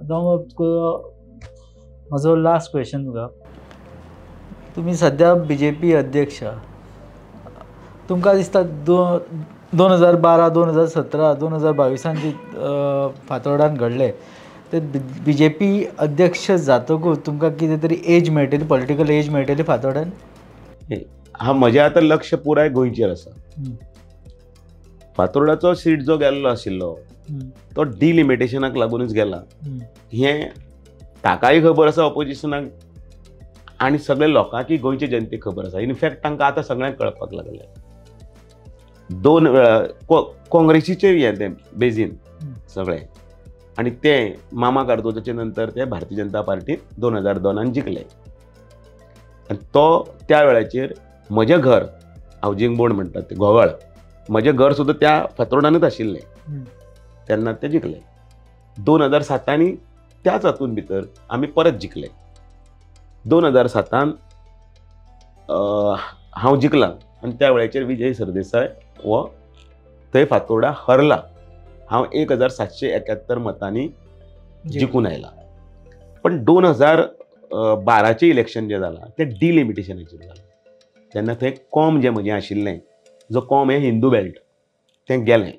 दामू, म्हजो last question तुका, तुमी सद्या बीजेपी अध्यक्ष, तुमकां दिसता 2012, 2017, 2022 जी फातोर्डान घडलें ते बीजेपी अध्यक्ष जातकूच तुमकां कितें तरी एज मेळटली, पॉलिटिकल एज मेळटली फातोर्डान? हा, म्हजें आतां लक्ष पुराय गोंयचेर आसा. फातोर्डाचो सीट जो गेल्लो आशिल्लो तो डिलिमिटेशनाक लागूनच गेला हें ताकाय खबर आसा, ऑपोजिशनाक आनी सगळे लोकांकी, गोंयचे जनतेक खबर आसा. इनफॅक्ट तांकां आतां सगळ्यांक कळपाक लागलें. 2 वेळा काँग्रेसीचे हें तें बेजीन सगळें, आनी ते मामा कार्दोजाचे नंतर ते भारतीय जनता पार्टीन 2002 जिखले. आनी तो त्या वेळाचेर म्हजें घर हावजींग बोर्ड म्हणटात ते गोवाळ, म्हजें घर सुद्दां त्या फातोर्डानूच आशिल्लें तेन्ना ते जिखले. 2007 त्याच हातून भितर आमी परत जिखले. 2007 हांव जिखला आनी त्या वेळाचेर विजय सरदेसाय हो थंय फातोर्डा हरला. हांव 1771 मतांनी जिखून आयला. पण 2012 इलेक्शन जें जालां तें डिलिमिटेशनाचेर जालां. तेन्ना थंय कॉम जें म्हजें आशिल्लें, जो कॉम हें हिंदू बेल्ट, तें गेलें.